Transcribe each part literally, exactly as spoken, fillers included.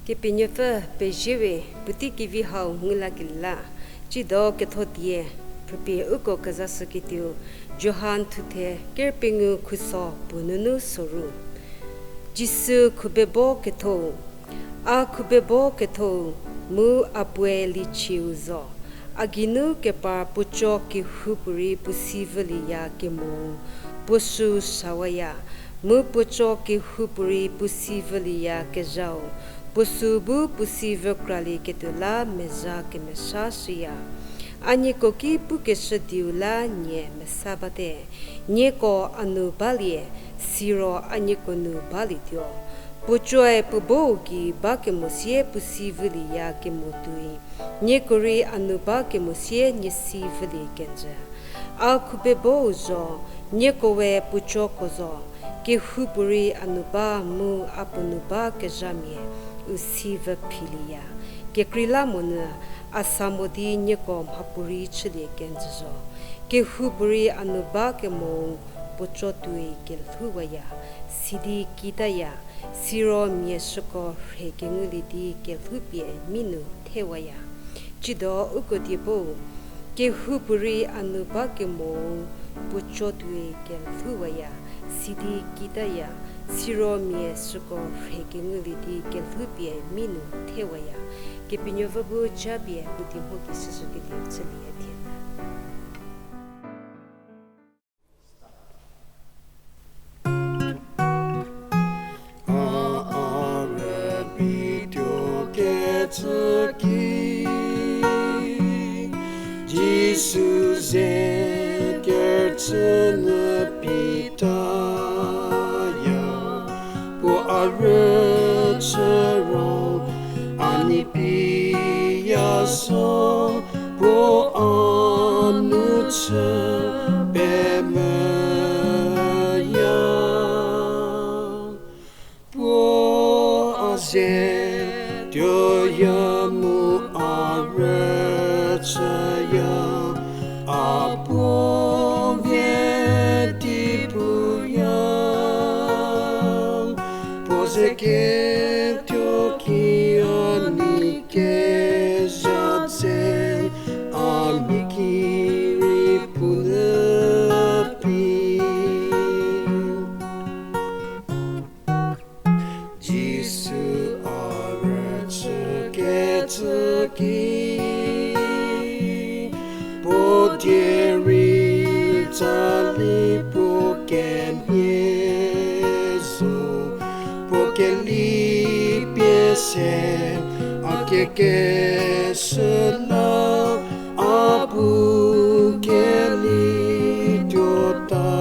Kepenuopfü pezie we, puotei kevi hau ngu lakelie la, cido ketho die, phrüpie uko kezashüketuo, Johan thuthe ker pengou khuso puo nunu soru. Jisu khubebo ketho-u, A khubebo ketho-u, mu a puoe lichieu zo. A geinu kepar puoco kehoupuorei puo si vülieya kemo-u, puo süu sawaya, mu puoco kehoupuorei puo si vülieya kezhau, puo süu bu puo si vükralieketuo la mezha kemesa shüya. A nieko ki pukeshü dieu la nie mesa bate. Nieko a nu balie, siro a nieko nu balietuo. Puocoe puo bou gei ba kemo sie puo si vülieya kemo tuoi, nieko rei a nu ba kemo sie nie si vülie kenjü. A khubebo-u zo, nieko we puocoko zo, kehoupuorei a nu ba mu a puo nu ba kezhamia u si vü philieya. Kekreilamonyü a sa mo di nieko mhapuorei chülie kenjü zo. Kehoupuorei a nu ba kemo-u puoco tuoi kelhouwaya, sidi kitaya, siro mia süko rhe kengulie di kelhoupie mi nu thewaya. Cido uko diebo-u, kehoupuorei a nu ba kemo-u puoco tuoi kelhouwaya, sidi kitaya, siro mia süko rhe kengulie di kelhoupie mi nu thewaya. Kepenuopfü bu japie puotei mho ki süsü kelie chülie thie. A, a rübei tuo kecü ki, Jisu ze kerüchü nyü pitaya, puo a rüchü ro, a nei piya so, puo a nu chü pemvüya. Puo a ze tuoya mu a rüchüya, a puo vie di puya. Puo ze ketuo ki a nei kezha tse, a mia ki rei puo nyü pi. Jisu a rüchü kecü ki, puo die rei tsali puo kemhie zo, puo keli pie se, a kekeshü la, a bu keli tuota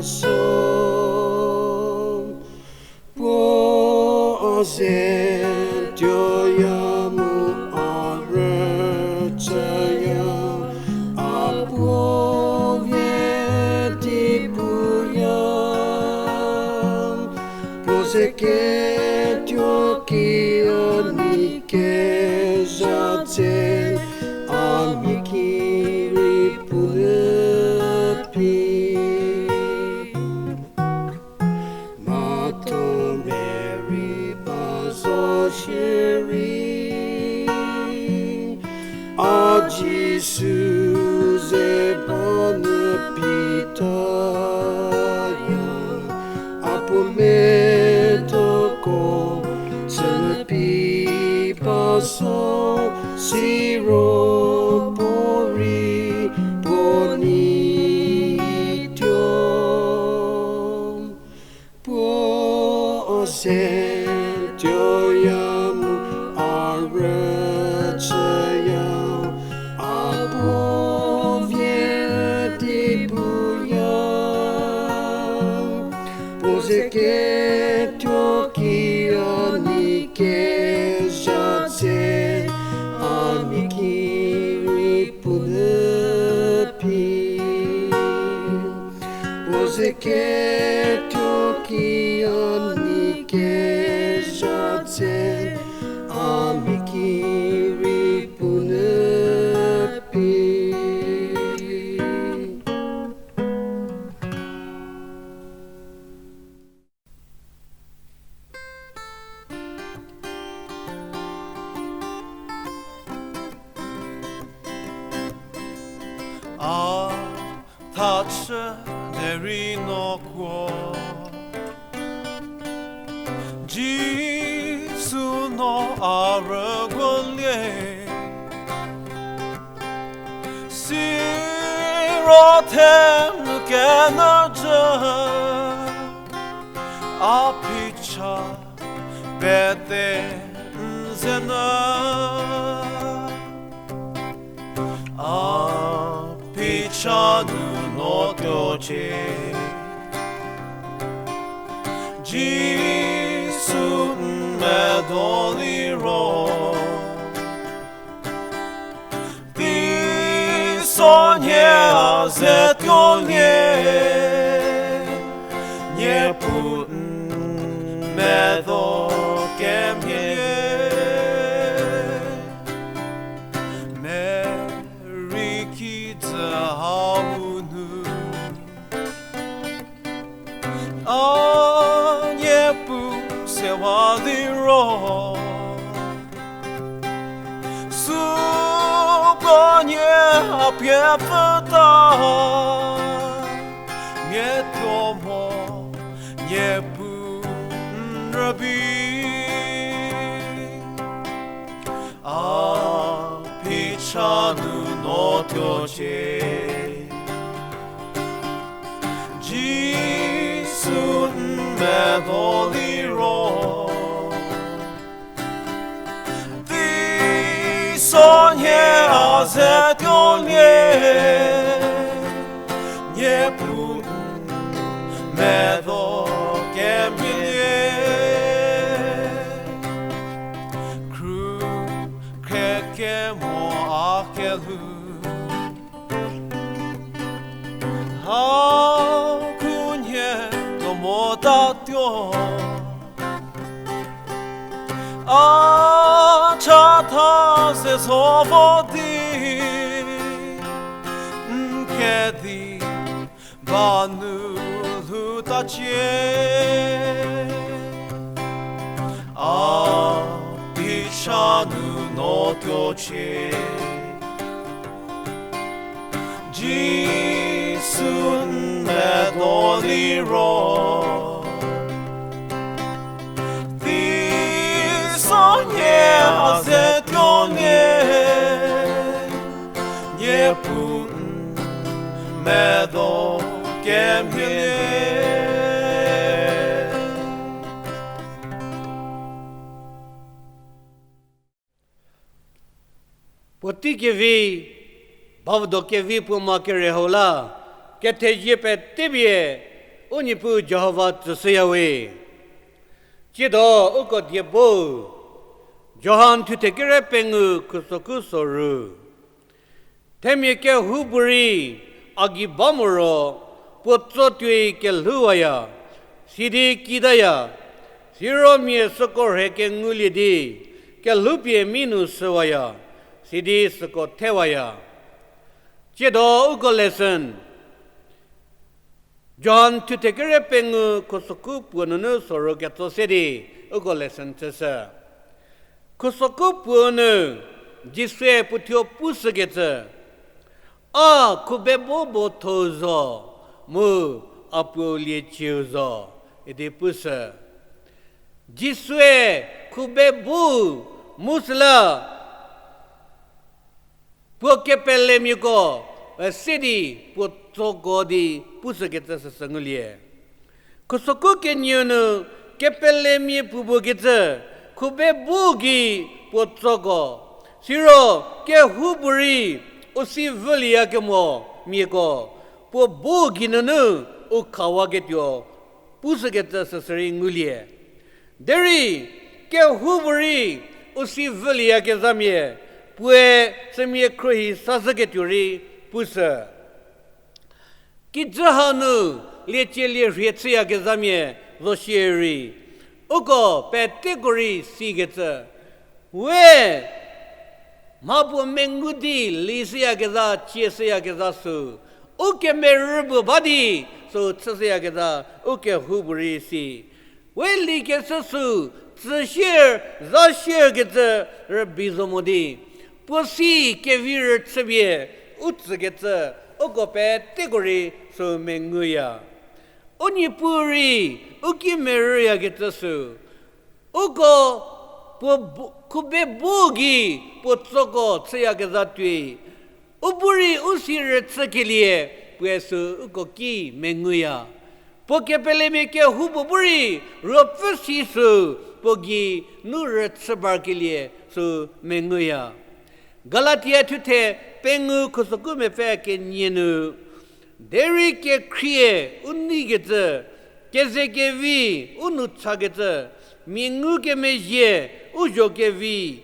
so. Puo a ze tuoya mu a rüchüya, a puo vie di puya. Puo ze ketuo ki a nei kezha tse, a mia ki rei puo nyü pi. Mhatho merei ba zo shierei, a Jisu ze ba nyü pitaya, a puo methuko chü nyü pi ba zo, siro puo rei puo nei tuo. Puo a ze tuoya mu a rüchüya, a puo vie di puya. Puo ze ketuo ki a nei kezha tse, a mia ki rei puo nyü pi. Puo ze ketuo ki a nei kezha tse, A chü derei no kuo, Jisu no a rüguolie. Siro thenu kenyü jü, a phicha pete n zenyü. A phicha nu no tuocie, Jisu n medo liro. Teisonhie a ze tuolie, Niepuu n medo kemhielie. Merei kijü hau nu, a Niepuu sewa liro, supuonie a pie pfüta, mia tuo mo Niepuu n rübei. A phicha nu no tuocie, Jisu n medo liro. Teisonhie a ze tuolie, Niepuu n medo kemhielie. Kru khrekemo a kelhou, hau khunhie tuo motatuo, a chatha se zo vo di, n kedi ba nu lhoutacie. A phicha nu no tuocie, Jisu n medo liro. Teisonhie a ze tuolie, Niepuu n medo kemhielie. Puotei kevi, bavdo kevi puo ma kere hau la, kethezie petepie u Niepuu Jihova tsüshüyawe. Tsiedo uko diebo, Johan thuthe kere pengou khusoku soru. Themia kehoupuorei a gei ba moro, puo tso tuoi kelhouwaya, sidi kitaya, siro mia süko rhe kengulie di, kelhoupie mi nu süwaya, sidi süko thewaya. Tsiedo uko lesson, Johan thuthe kere pengou khusoku puo nunu soru ketso se di uko lesson chüshü. Khusoku puo nu Jisue puothuo pushükecü, a khubebo bo thou zo, mu a puo liecieu zo, idi pushü. Jisue khubebo mu süla puo kepelemiako, e, se di puo tsoko di pushükecü süsü ngulie. Khusoku kenieu nu kepelemia puo puo kecü, khubebo gei puo tsoko. Siro kehoupuorei u si vülieyakemo miako, puo bo geinunu u khawaketuo pushükecü süsürei ngulie. Derei kehoupuorei u si vülieyakezhamia, puoe sümia khruohi sashüketuo rei pushü. Kijü hanu liecie lie rhie chüyakezhamia zo shierei, uko peteko rei sikecü, we mha puo mengu di lishüyakezha, cie shüyakezha sü, u kemerü puo ba di sü chüshüyakezha, u kehoupuorei si. We likeshü sü, tsüshie, zhashie kecü rübei zo mo di, puo si kevi rüchüpie u tsükecü, uko peteko rei sü menguya. U Niepuu rei u ki merüyakecü sü, uko puo bu- khubebo gei puo tsoko chüyakezha tuoi, u bu rei u si rüchükelie puoe sü uko ki menguya. Puo kepelemia kehoupuo bu rei ruopfü si sü puo gei nu rüchü parkelie sü menguya. Galatia thuthe pengou khusokhu mepfü kenie nu, derei kekhrie u neikecü, kezekevi u nou chakecü, mia ngukemezhie u zhokevi,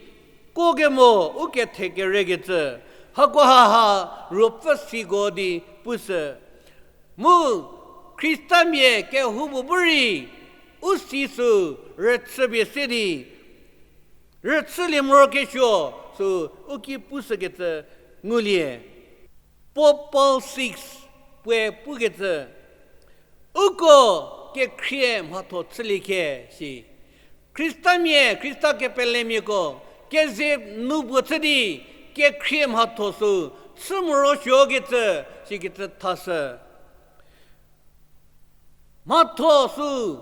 kuokemo u kethekerekecü, hakoha ha ruopfü siko di pushü. Mu Khristamia kehoupuo bu rei u si sü rüchüpie se di rüchülie morokesuo sü u ki pushükecü ngulie. Pope Paul six puoe pukecü, uko kekhrie mhatho chülie khe shi. Khristamia, Khrista kepelemiako keze nu puo chü di kekhrie mhatho sü chü morosuokecü sikecü thashü. Mhatho sü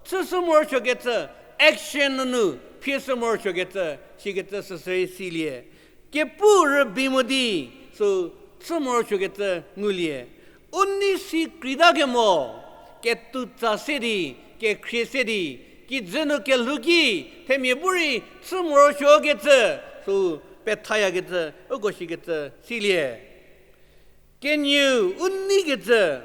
chüshü morosuokecü, action nunu phieshü morosuokecü sikecü süsü rei silie. Kepu rübei mo di sü chü morosuokecü ngulie. U nei si kreita kemo, ketutsa se di, kekhrie se di, kijü nu kelhou ki themia bu rei chü morosuokecü sü pethayakecü uko sikecü silie. Kenieu u neikecü,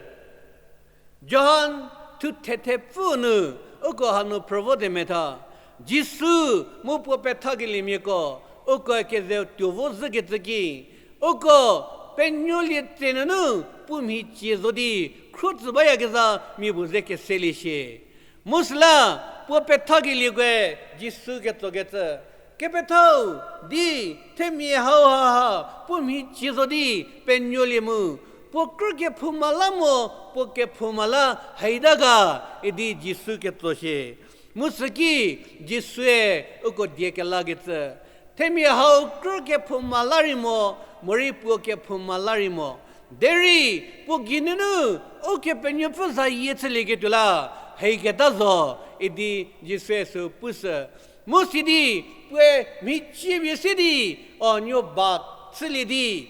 Johan thuthe thepfü nu uko hanu phrü vo de metha, Jisu mu puo pethakeliemiako uko keze tuo vo zhükecü ki, uko penuolie tse nunu puo mhicie zo di khro tsü bayakezha mia puo ze keselie shie. Mu süla puo pethakeliekoe Jisu ketsokecü, kepethau, di themia hauha ha puo mhicie zo di penuolie mu, puo krü kephouma la mo, puo kephouma la haita ga, idi Jisu ketso shie. Mu süki Jisue uko die kelakecü, themia hau krü kephouma la rei mo, morei puo kephouma la rei mo, derei puo geinunu Ukepenuopfü zayie chülieketuo la haiketa zo, idi Jisue sü pushü. Mu sidi puoe mhicie pie se di, o nuo ba chülie di,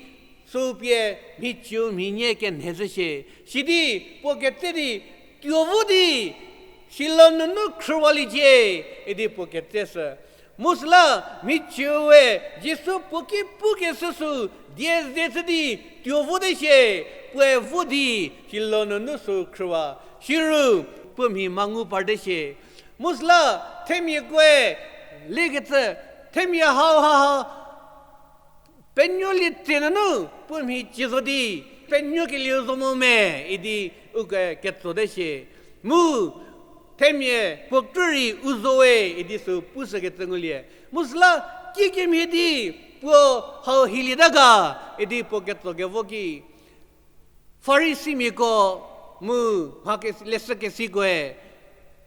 sü pie mhicieu mhinie kenhe zhü shie. Sidi puo ketse di tuo vo di, Silo nunu khrüwaliecie, idi puo ketseshü. Mu süla mhicieu we Jisu puo ki pukeshü sü die ze chü di tuo vote shie, puoe vo di Silo nunu sü khrüwa. Siru puo mhi ma ngu parte shie. Mu süla themiakoe lekecü, themia hauha ha penuolie tse nunu puo mhicie zo di penuokelieu zo mo me, idi uko ketsote shie. Mu themia puo krü rei u zo we, idi sü pushükecü ngulie. Mu süla kikemhie di puo hau hilieta ga, idi puo ketso kevo ki Farisimiako mu mha ke- leshü kesikoe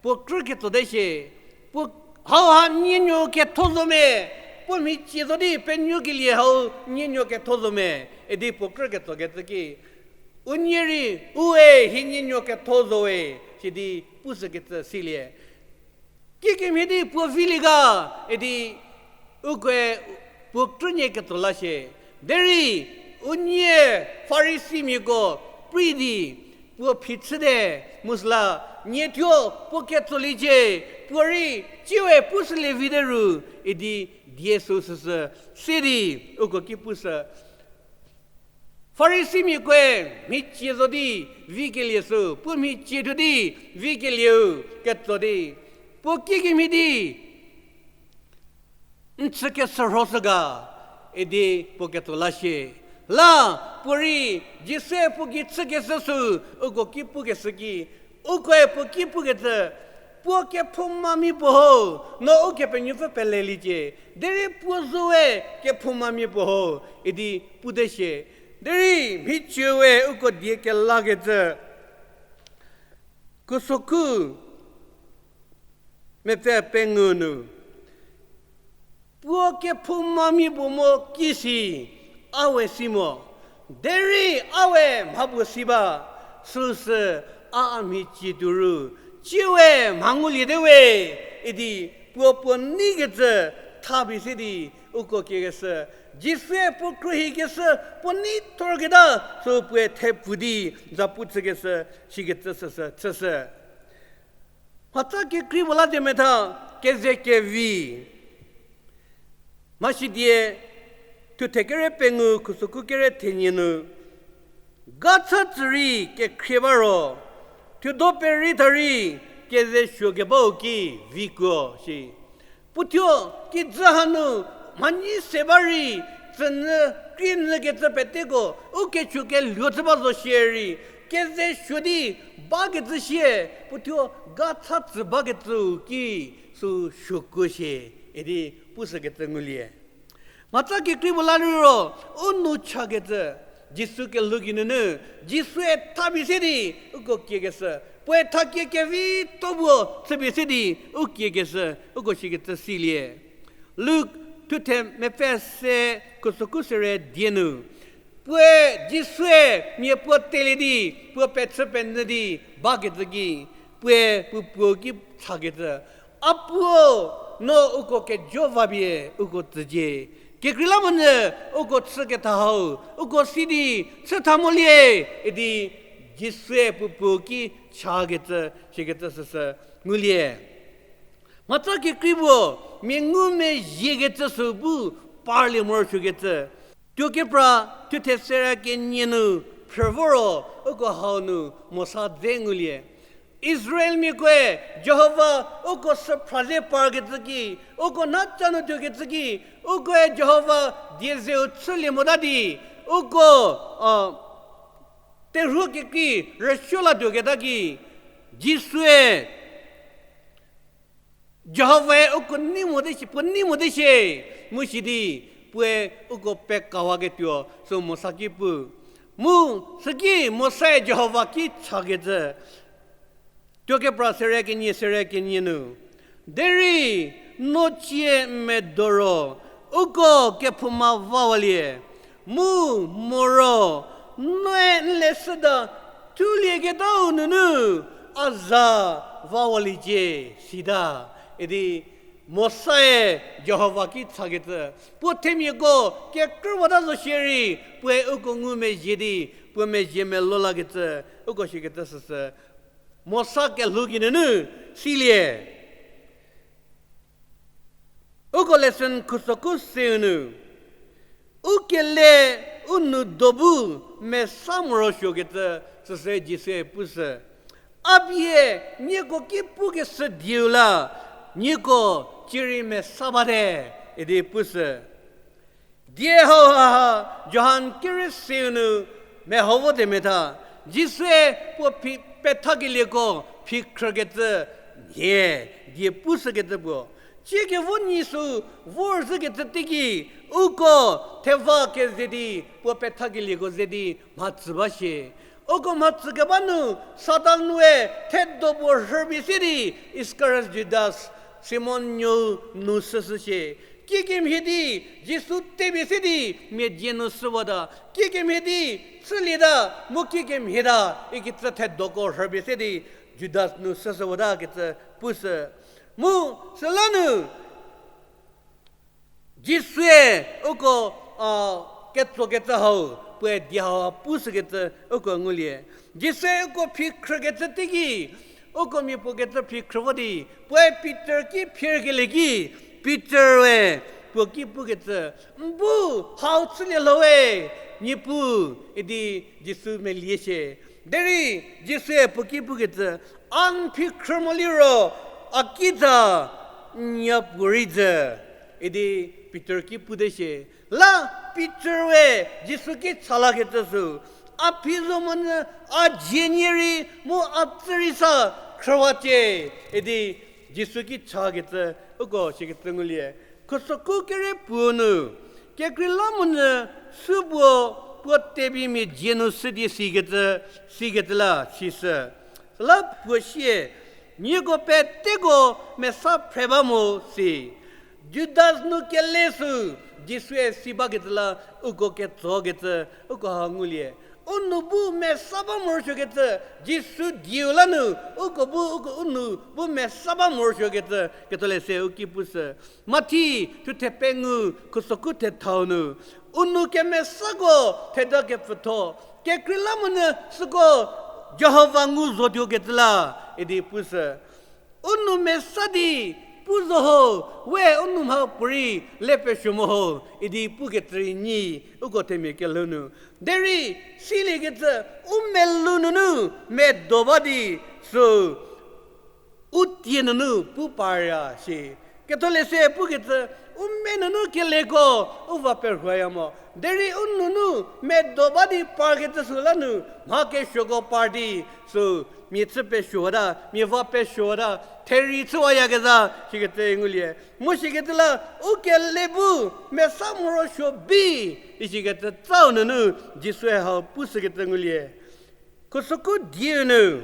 puo krü ketsote shie, puo hauha nienuo ketho zo me, puo mhicie zo di penuokelie hau nienuo ketho zo me, idi puo krü ketsokecü ki, u nie rei, u e, hi nienuo ketho zo we, sidi pushükecü silie. Kikemhie di puo vilie ga, idi ukoe puo krünie ketso la shie. Derei u nie Farisimiako prei di puo phichüte, mu süla nie thuo puo ketsoliecie, puo rei ciwe pushülie vite ru, idi die sü süsü se di uko ki pushü. Farisimiakoe mhicie zo di vikelie sü, puo mhicie thuo di vikelieu ketso di, puo kikemhie di n chü keshürhoshü ga, idi puo ketso la shie. La puorei Jisue puo gei chükeshü sü uko ki pukeshü ki, ukoe puo ki pukecü, puo kephoumamia puo ho, no Ukepenuopfü peleliecie, derei puo zo we kephoumamia puo ho, idi pute shie. Derei mhicieu we uko die kelakecü, khusokhu mepfü pengou nu, puo kephoumamia puo mo ki si, a we si mo. Derei a we mha puo si ba, süsü a a mhicie tuo ru, cie we mha nguliete we, idi puo puo neikecü thapie se di uko kiekeshü, Jisue puo khruohikeshü, puo nei thorketa, sü puoe thepfu di zapu chükeshü, shikecü süsü chüshü. Mhatsa kekrei puo la di metha, keze kevi. Mhasidie, thuthe kere pengou khusokhu kere thenie nu, ga cha tsü rei kekhrie ba ro, thudo perei tha rei keze suo kebau ki vikuo shi. Puothuo kijü hanu mhanyi se ba rei, tsünyü, kreinyü kecü peteko, u kechu keluo chü ba zo shierei, keze suo di bakecü sie, puothuo ga cha tsü bakecüu ki sü suokuo shie, idi pushükecü ngulie. Mhatsa kekrei puo la liro, u nou chakecü, Jisu kelhou geinunu, Jisue thapie se di, uko kiekeshü, puoe thakie kevitho puo chüpie se di, u kiekeshü, uko shikecü silie. Luk thuthe mepfü se khusokhu sere die nu, puoe Jisue mia puo telie di, puo pechü penyü di bakecü ki, puoe puo puo ki chakecü, A Puo, no uko kejo vapie uko tsücie. Kekreilamonyü uko chüketha hau uko si di chütha molie, idi Jisue puo puo ki chakecü, shikecü süsü ngulie. Mhatsa kekrei puo, mia ngumezhiekecü sü bu parlie morosuokecü. Tuokepra thuthe sere kenie nu phrü vo ro, uko hau nu Mosa dze ngulie. Israelmiakoe Jihova uko süphra ze parkecü ki, uko nha cha nu tuokecü ki, ukoe Jihova die zeu chülie mota di, uko, a, terhuo kekrei rüsuo la tuoketa ki, Jisue Jihovae uko nei mote shie, puo nei mote shie, mu sidi puoe uko pekawaketuo sü Mosa ki pu. Mu süki Mosae Jihova ki chakecü, tuokepra sere kenie sere kenie nu, derei no cie medo ro, uko kephouma vawalie, mu moro noe n leshüda thulieketau nunu a za vawaliecie, sita, idi Mosae Jihova ki chakecü, puo themiako kekrüwata zo shierei, puoe uko ngumezhie di, puo mezhie melo lakecü, uko shikecü süsü, Mosa kelhou geinunu silie. Uko lesson khusoku seu nu, u kele u nou do bu mesa morosuokecü, süsü Jisue pushü. A bie nieko ki pukeshü dieu la, nieko cierei mesa bate, idi pushü. Die hauha ha, Johan kere seu nu meho vote metha, Jisue puo phi-, pethakelieko phikhrükecü nhie, die pushükecü puo. Ciekevo nyi sü vorzhükecü teiki, uko theva keze di, puo pethakelieko ze di mhatsü ba shie. Uko mhatsü keba nu, Satan nue thedo puo rhüpie se di, Iskariot Judas, Simon nuou nu süshü shie. Kikemhie di, Jisu tepie se di, mia die nu shüwata. Kikemhie di, chülieta, mu kikemhieta, ikecü thedoko rhüpie se di, Judas nu süshüwata kecü pushü. Mu, süla nu, Jisue uko, a, ketsokecü hau, puoe die hauha pushükecü uko ngulie. Jisue uko phikhrükecü teiki, uko mia puo kecü phikhrü vo di, puoe Pitor ki phirkelie ki, Pitor-e puo ki pukecü, n bu hau chülie lho we, Niepuu, idi Jisu melie shie. Derei Jisue puo ki pukecü, a n phikhrü mo liro, a ki tha n nya puorei jü, idi Pitor ki pute shie. La Pitor-e Jisu ki chalakecü sü, a phi zo monyü a dzie nie rei mu a tsü rei sa khrüwacie, idi Jisu ki chakecü uko shikecü ngulie. Khusoku kere puo nu, kekreilamonyü süpuo puo tepie mia dzie nu shü di sikecü, sikecü la sishü. Süla puo sie, nieko peteko mesa phre ba mo si. Judas nu kele sü, Jisue si bakecü la uko ketsokecü, uko ha ngulie. U nou bu mesa ba morosuokecü, Jisu dieu la nu, uko bu, uko u nou bu mesa ba morosuokecü, Ketholeshü u ki pushü. Mathi thuthe pengou, khusoku thethau nu, u nou kemesako theda kepfütho, kekreilamonyü süko Jihova ngu zotuokecü la, idi pushü. U nou mesa di pu zo ho, we u nou mha puorei le pesuo mo ho, idi pukecü rei nyi, uko themia kelhou nu. Derei, siliekecü, u melou nunu medo ba di, sü, u tie nunu pu parya shi. Ketholeshü pukecü, u me nunu keleko, u va perhuoya mo. Derei u nunu medo ba di parkecü sü la nu, mha kesuoko par di, sü, mia chü pesuota, mia va pesuota, therei chüwayakezha, shikecü ngulie. Mu shikecü la, u kele bu, mesa morosuo bi, ishikecü tsau nunu, Jisue hau pushükecü ngulie. Khusoku dieu nu,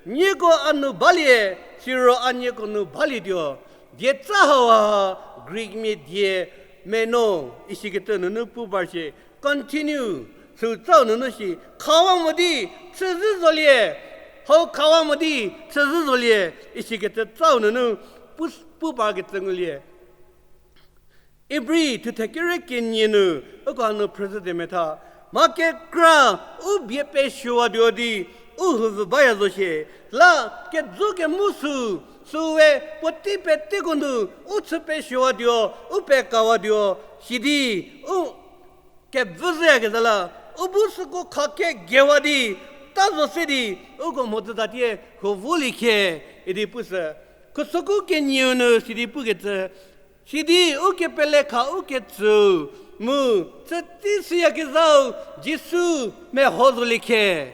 nieko a nou balie, siro a nieko nou balietuo. Dietsa hau ha, Greek mia die meno, ishikecü nunu pu par shi, continue, sü tsau nunu shi, khawa mo di, chüzhü zolie, hau khawa mo di, chüzhü zolie, ishikecü tsau nunu pu, pu parkecü ngulie. Ibri thuthe kere kenie nu, uko hanu phrüzhü di metha, mha kekra u bie pesuowatuo di, u houvü baya zo shie, la kejo kemu sü, süe puotei peteko nu, u chü pesuowatuo, u pekawatuo, sidi, u kevüzhüyakezha la, u bu süko kha kegewa di, ta zo se di, uko mhodzü tatie huo volie khe, idi pushü. Khusoku kenieu nu sidi pukecü, sidi u kepele kha u ketsüu, mu, chütei shüyakezhau, Jisu meho zolie khe,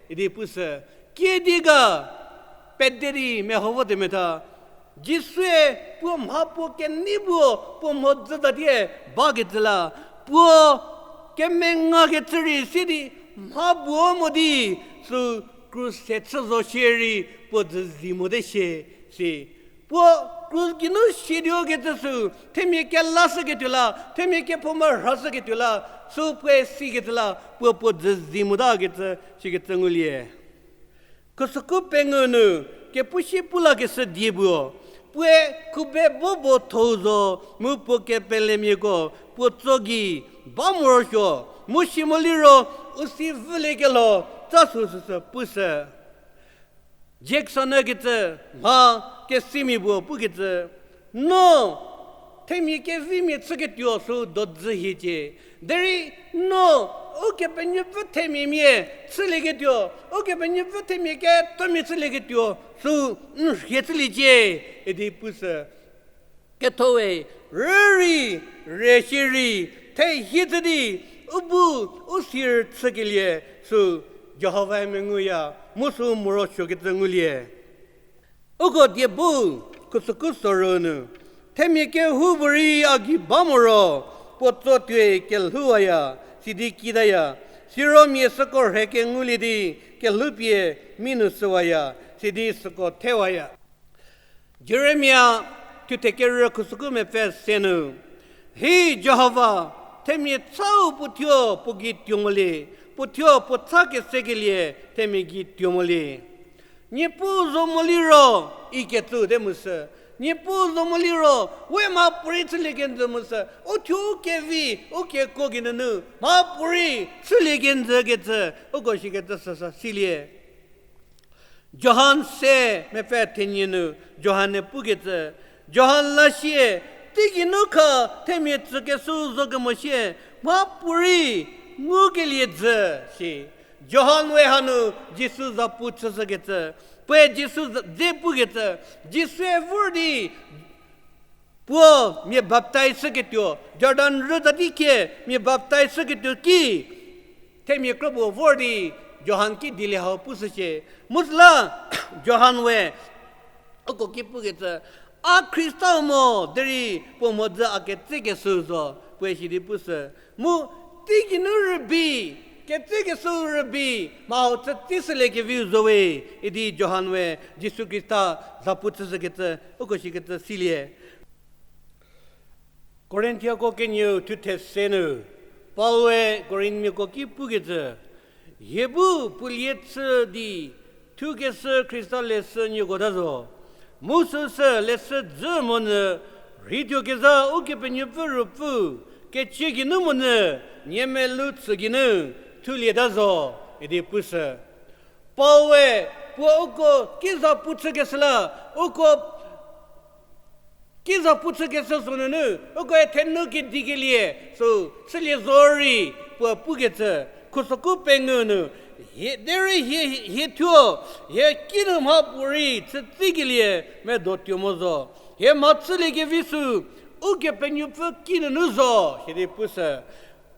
idi pushü. Kiüdi ga, pede di meho vote metha, Jisue puo mha puo kenei puo puo mhodzü tatie bakecü la, puo kemengakecü rei si di mha puo mo di, sü krus se chü zo shierei puo dzüzi mote shie, si. Puo krus geinu shietuokecü sü, themia kelashüketuo la, themia kephouma rhashüketuo la, sü puoe sikecü la, puo puo dzüzi motakecü, shikecü ngulie. Khusoku pengou nu, kepushie pulakeshü die puo, puoe khube bobo thou zo, mu puo kepelemiako, puo tso gei, ba morosuo, mu si moliro, u si vüliekelho, tsa sü süsü pushü. Jackson-e kecü, mha kesimia puo pukecü, no, themia kevimia chüketuo sü dodzü hiecie. Derei no, Ukepenuopfü themiamia chülieketuo, Ukepenuopfü themia kethomia chülieketuo sü n rhie chüliecie, idi pushü. Kethoe, rürei, rüshierei, thehie chü di, u bu, u sir chükelie, sü, Jihovae menguya, mu sü morosuokecü ngulie. Uko die bu, khusoku sorou nu, themia kehoupuorei a gei ba moro, puo tso tuoi kelhouwaya, sidi kitaya, siro mia süko rhe kengulie di, kelhoupie, mi nu shüwaya, sidi süko thewaya. Jeremia thuthe kerü khusoku mepfü se nu, hi Jihova, themia chau puo thuo puo gei tuo molie, puo thuo puo cha kesekelie themia gei tuo molie. Niepuu zo moliro, ikecü te mu sü. Niepuu zo moliro, we mha puorei chülie kenjü mu sü. U thuo u kevi, u kekuo geinunu, mha puorei chülie kenjü kecü, uko shikecü süsü silie. Johan se mepfü thenie nu, Johan-e pukecü, Johan la sie, teigei nu kha themia tsükeshü zo kemo sie, mha puorei ngukelie jü, si. Johan we hanu Jisu zapu chüshükecü, puoe Jisu za-, dze pukecü, Jisue vor di, puo mia baptaiz shüketuo, Jordan rüta di kie mia baptaiz shüketuo ki, themia kropuo vor di Johan ki dilie hau pushücie. Mu süla Johan we, uko ki pukecü, a Khrista mo derei puo mhodzü a ketsekeshü zo, puoe sidi pushü. Mu teigei nu rübei, ketsekeshü rübei, mha hau chütei shülie keviu zo we, idi Johan we Jisu Khrista zapu chüshükecü, uko shikecü silie. Korinthiako kenieu thuthe se nu, Paul-e Korinthmiako ki pukecü, hie bu pulie chü di thukeshü Khrista leshü nieko ta zo. Mu süsü leshü dzü monyü, rheituo kezha Ukepenuopfü Ruopfü kecie geinu monyü, nie melou chü geinu thulie ta zo, idi pushü. Paul-e puo uko kiza pu chükeshü la, uko kiza pu chükeshü sü nunu, ukoe thenu kedikelie sü chülie zorei puo pukecü, khusoku pengou nu, hie, derei hie, hie thuo, hie kinu mha puo rei chütsikelie medo tuo mo zo. Hie mha chüliekevi sü Ukepenuopfü kinunu zo, sidi pushü.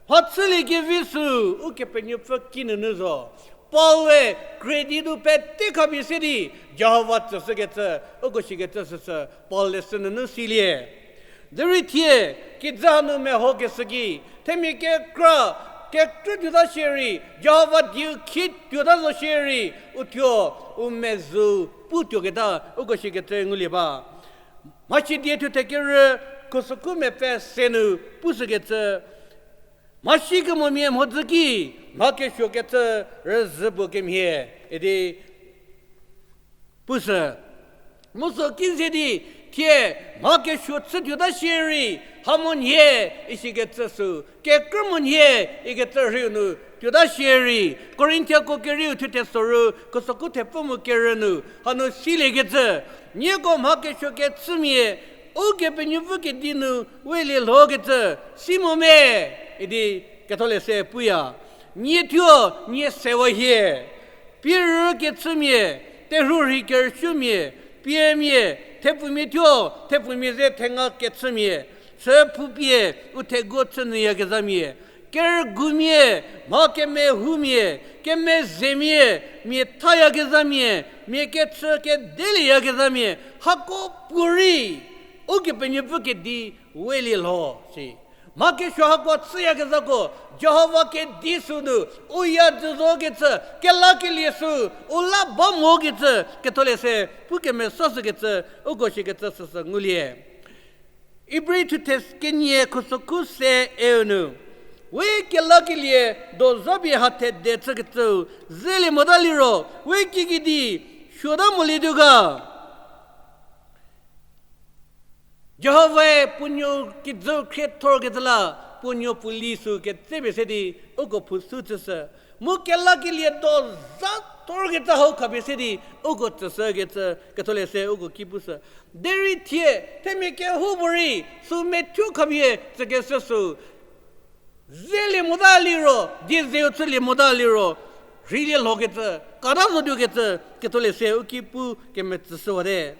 Mha chüliekevi sü Ukepenuopfü kinunu zo. Paul-e credit nu pete khapie se di Jihova tsüshükecü, uko shikecü süsü Paul leshü nunu silie. Derei thie, kijü hanu mehokeshü ki, themia kekra, kekrü tuota shierei, Jihova dieu khie tuota zo shierei, u thuo, u mezhü pu tuoketa, uko shikecü ngulie ba. Mhasi die thuthe kerü, khusoku mepfü se nu pushükecü, mhasi kemomia mhodzü ki, mha kesuokecü rüzhü puo kemhie, idi pushü. Mu sü ki ze di, thie, mha kesuo chü tuota shierei, ha monyü, isikecü sü, kekrü monyü, ikecü rheiu nu tuota shierei, Korinthiako kerieu thuthe soru, khusoku thepfü mu kerü nu, hanu siliekecü, nieko mha kesuo kechümia, Ukepenuopfü kedi nu welie lhokecü, si mo me, idi ketholeshü puya. Nie thuo, nie sewa hie. Pie rü kechümia, terhuo rhei kerüshümia, piemia, thepfumia thuo, thepfumia ze thenga kechümia, chü phupie, u theguo chü nyüyakezhamia, kerügumia, mha kemehoumia, kemezemia, mia thayakezhamia, mia kechü kedeliyakezhamia, hako puorei, Ukepenuopfü kedi welie lho, si. Mha kesuo hako chüyakezhako, Jihova kedi sünu, u ya dzü zokecü, kelakelie sü, u la ba mokecü, ketholeshü, pu kemesashükecü, uko shikecü süsü ngulie. Ibri thuthe kenie khusoku se eu nu, we kelakelie dozapie hathe de chükecüu, zelie mota liro, we kikidi, suota molietuo ga. Jihovae puo nuo kijü khriethorkecü la, puo nuo puo li sü ketsepie se di, uko phushü chüshü. Mu kelakelie do za thorkecü hau khapie se di, uko tsüshükecü, ketholeshü uko ki pushü. Derei thie, themia kehoupuorei, sü methuo khapie tsükeshü sü. Zelie mota liro, die zeu chülie mota liro, rheilie lhokecü, kata zotuokecü, ketholeshü u ki pu kemetsüshüwate.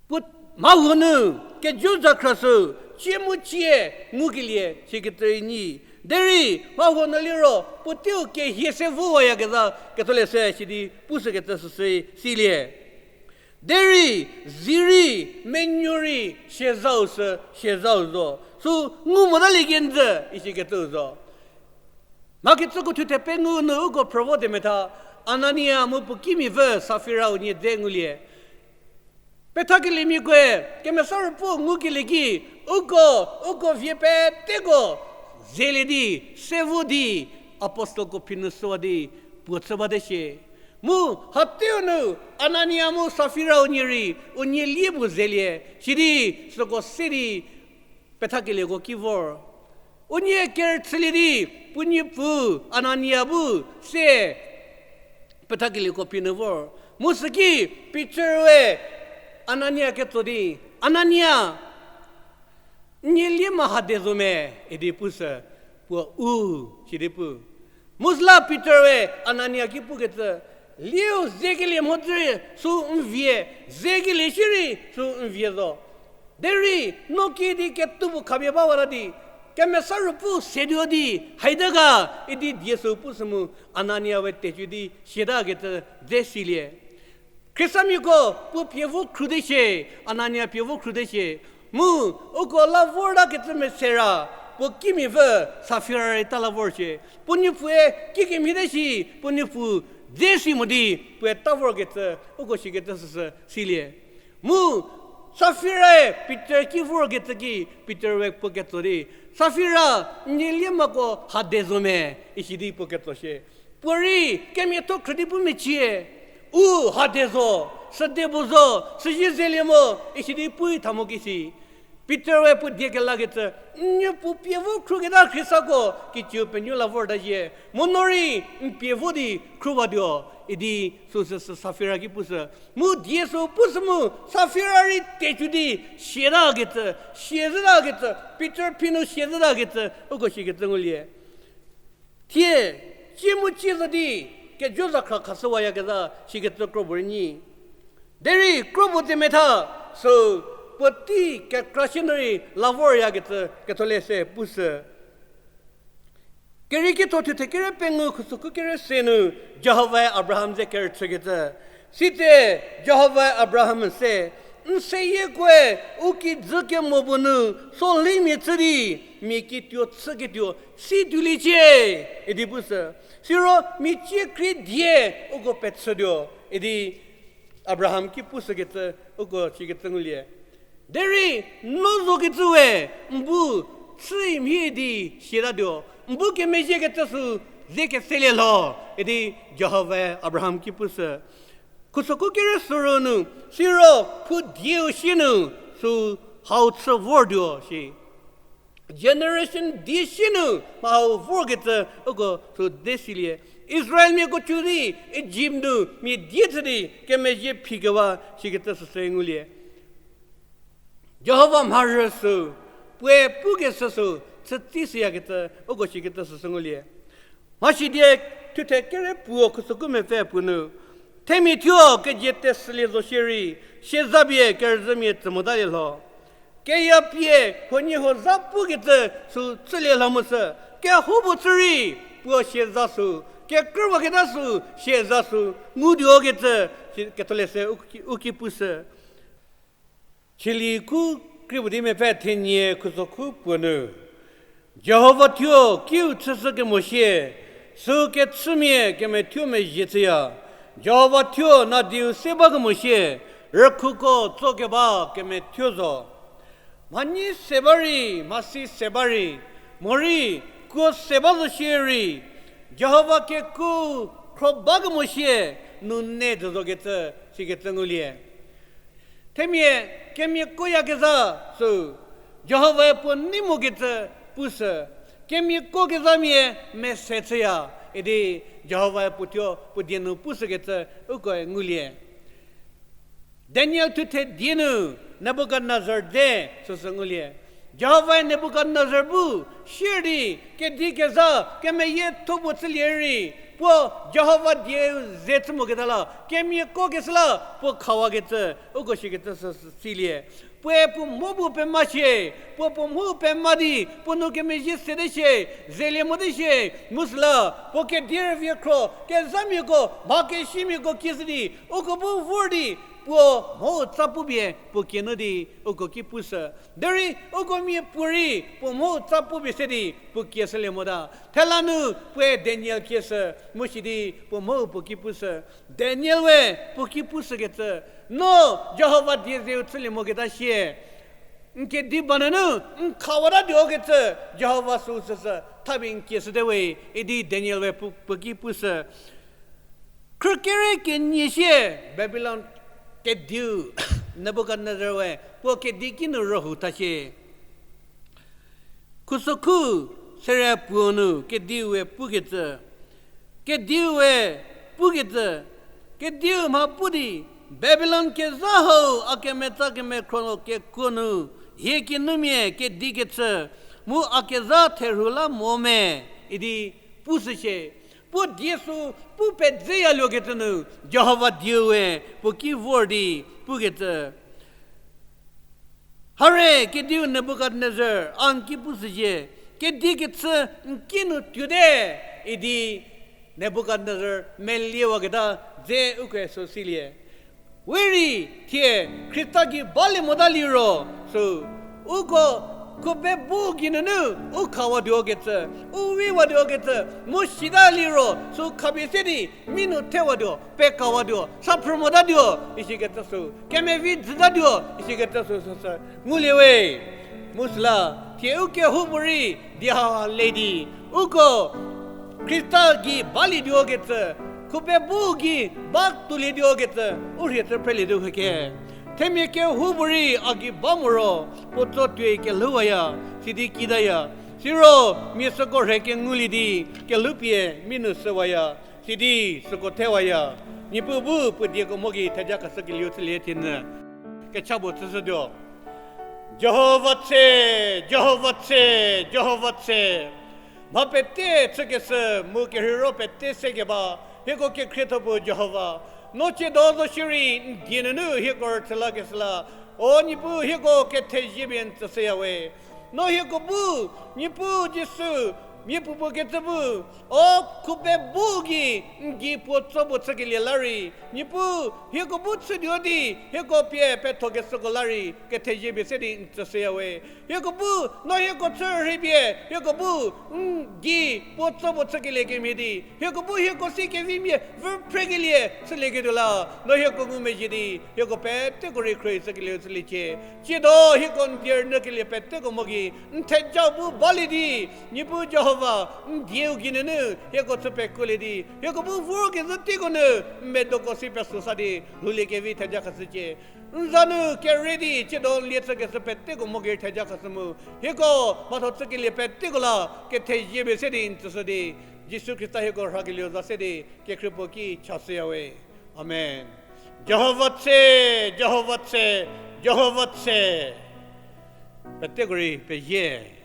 Puo mhahuo nu, kejo zakhra sü, cie mu cie, ngukelie, sikecü nyi. Derei, mhahuo nu liro, puoteiu kehie se vowayakezha, ketholeshü sidi, pushükecü süsü silie. Derei, zirei, menuorei, siazau sü, siazau zo. Sü ngu mota lie kenjü, isikecü zo. Mhakecüko thuthe pengou nu uko phrü vote metha, Anania mu puo kimiapfü Safira unie dze ngulie. Pethakeliemiakoe, Kemesa Ruopfü ngukelie ki, uko, uko vie peteko, zelie di, se vo di, apostelko phinu shüwa di, puo chü bate shie. Mu, hateu nu, Anania mu Safira unie rei, unie lie puo zelie, sidi, süko se di, pethakelieko ki vor. Unie kerüchülie di, puo niepuu Anania bu se pethakelieko phinu vor. Mu süki Pitor-e Anania ketso di, Anania, n nielie ma hade zo me, idi pushü, puo u, sidi pu. Mu süla Pitor-e Anania ki pukecü, lieu zekelie mhodzü sü n vie, zekelie shierei sü n vie zo. Derei, no kiüdi ketuo puo khapie bawata di, Kemesa Ruopfü seduo di, haita ga, idi die sü pushü mu, Anania we tecü di, sietakecü dze silie. Khristanmiako, puo pie vo khrute shie, Anania pie vo khrute shie. Mu, uko la vortakecü mese ra, puo kimiapfü Safira rei ta la vor shie. Puo niepuu-e kikemhiete shi, puo niepuu dze si mo di, puoe ta vorkecü, uko sikecü süsü silie. Mu, Safirae Pitor ki vorkecü ki, Pitor we puo ketso di, Safira, n nielie mako hade zo me, isi di puo ketso shie. Puorei kemiatho khrü di pu mecie, u hade zo, süde puo zo, süzie zelie mo, isi di pu tha mo kisi. Pitor we puo die kelakecü, n nuo puo pie vo khruketa khriesako, kiciu penuo la vorta zhie, mo no rei n pie vo di khruwatuo, idi süsü Safira ki pushü. Mu die sü pushü mu, Safira rei tecu di, siatakecü, siazhütakecü, Pitor phi nu siazhütakecü uko shikecü ngulie. Thie, cie mu cie zo di, kejo zakhra khashüwayakezha shikecü kro puorei nyi. Derei kro puo tse metha, sü puotei kekra sie nu rei la voryakecü Ketholeshü pushü. Kerieki thuo thuthe kere pengou khusokhu kere se nu, Jihovae Abraham ze kerüchükecü. Sitse Jihovae Abraham se, n seyie kuoe u kijü kemo puo nu, solheimia chü di, mia kituo chüketuo si tuoliecie, idi pushü. Siro mia cie krie die uko pechütuo, idi Abraham ki pushükecü uko shikecü ngulie. Derei no zokecü we n bu chü mhie di siatatuo, n bu kemezhiekecü sü ze keselie lho, idi Jihovae Abraham ki pushü. Khusokhu kere suru nu, siro khu dieu sie nu, sü hau chü vortuo shi. Generation die sie nu mha hau vorkecü uko sü de silie. Israelmiako cü di Ijipt nu mia die chü di kemezhie phikewa shikecü süsü ngulie. Jihova mharhü sü, puoe pukeshü sü, chütsishüyakecü uko shikecü süsü ngulie. Mhashidie thuthe kere puo khusokhu mepfü puo nu, themia thuo kezie tesülie zo shierei, siazapie kerüzhümia tsü motalie lho. Keyapie huoniehuo za pukecü sü chülie lho mu sü, kehoupuo chü rei puo siaza sü, kekrüwaketa sü siaza sü ngutuokecü, Ketholeshü u ki, u ki pushü. Chili khu krie puo di mepfü thenie khusokhu puo nu, Jihova thuo kiu chüshü kemo sie, sü kechümia kemethuo mezhie chüya. Jihova thuo nadiu se ba kemo sie, rükhuko tso keba kemethuo zo. Mhanyi se ba rei, mhasi se ba rei, morei kuo se ba zo shierei, Jihova kekuo khro ba kemo sie, nune dzü zokecü sikecü ngulie. Themia kemiakoyakezha sü, Jihovae puo nei mokecü pushü, kemiakokezhamia mese chüya, idi Jihovae puo thuo puo die nu pushükecü ukoe ngulie. Daniel thuthe die nu Nebukadnezar dze süsü ngulie. Jihovae Nebukadnezar bu sier di kedikezha kemeyietho puo chülie rei, puo Jihova dieu ze chü moketa la, kemiakokeshü la puo khawakecü, uko shikecü süsü silie. Puoe puo mho bu pemashie, puo puo mho pema di puo nu kemezhie sete shie, zelie mote shie, mu süla puo kedi rüvie khro kezhamiako mha kesimiako kieshü di, uko bu vor di, puo mho tsa pupie puo kie nu di uko ki pushü. Derei uko miapuorei puo mho tsa pupie se di puo kieshülie mota. Thela nu puoe Daniel kieshü, mu sidi puo mho puo ki pushü. Daniel we puo ki pushükecü, no Jihova die zeu chülie moketa sie, n kedi ba nunu n khawatatuokecü Jihova sü süsü thapie n kieshüte we, idi Daniel we puo, puo ki pushü. Khrükere kenie sie Babilon kediu Nebukadnezar we puo kedi ki nu rühou ta shie. Khusokhu serie puo nu kediu we pukecü, kediu we pukecü, kediu mha pu di, Babilon kezha hau a kemetsa kemekhro kekuo nu, hie kinumia kedikecü, mu a kezha therhu la mo me, idi pushü shie. Puo die sü pu pedzeyaluokecü nu, Jihova dieu we puo ki vor di pukecü. Hare, kediu Nebukadnezar, a n ki pushüzhie, kedi kechü n ki nu tuote, idi Nebukadnezar meliewaketa dze uko sü silie. We rei thie Khrista gei balie mota liro, sü uko Khube bu geinunu u khawatuo kecü, u wiwatuo kecü, mu sita liro sü khapie se di, mi nu thewatuo, pekawatuo, sa phrü motatuo isikecü sü, kemevi dzütatuo isikecü sü süsü ngulie we. Mu süla, thie u kehoupuorei dia le di, uko Khrista gei balietuo kecü, khube bu gei ba tuolietuo kecü, u rhie chü phrelietuo hüke. Themia kehoupuorei a gei ba moro, puo tso tuoi kelhouwaya, sidi kitaya. Siro mia süko rhe kengulie di, kelhoupie mi nu süwaya, sidi süko thewaya. Niepuu bu puo dieko mho gei theja khashükelieu chülie thienyü. Kecha puo chüshütuo. Jihova tse, Jihova tse, Jihova tse. Mha pete chükeshü mu kerheiro pete sekeba, hieko kekhrietho puo Jihova. No tsiedo zo shierei n die nunu hieko rüchülakeshü la, o Niepuu hieko kethezie pie n tsüshüya we. No hieko bu, Niepuu Jisu, mia puopuo kecü bu, o khube bu gei n gei puo tso puo chükelie la rei, Niepuu hieko bu chütuo di, hieko pie pethokeshüko la rei, kethezie pie se di n tsüshüya we. Hieko bu, no hieko chü rhei pie, hieko bu, n gei puo tso puo chükelie kemhie di, hieko bu hieko si kevimia vü phrekelie chülieketuo la, no hieko ngumezhie di, hieko peteko rei khruohi chükelieu chüliecie. Tsiedo hieko n die rünyükelie peteko mho gei, n theja bu balie di, Niepuu Jihova, n dieu geinunu hieko chü pekuolie di, hieko bu vorkezhü teiko nu, n medoko si pesü sa di, lhoulie kevi theja khashücie. N za nu kere di, tsiedo n lie chükeshü peteko mho gei theja khashü mu, hieko mhatho chükelie peteko la, kethezie pie se di n tsüshü di, Jisu Khrista hieko rhakelieu za se di, kekhrie puo ki chashüya we. Amen. Jihova tse, Jihova tse, Jihova tse. Peteko rei pezie.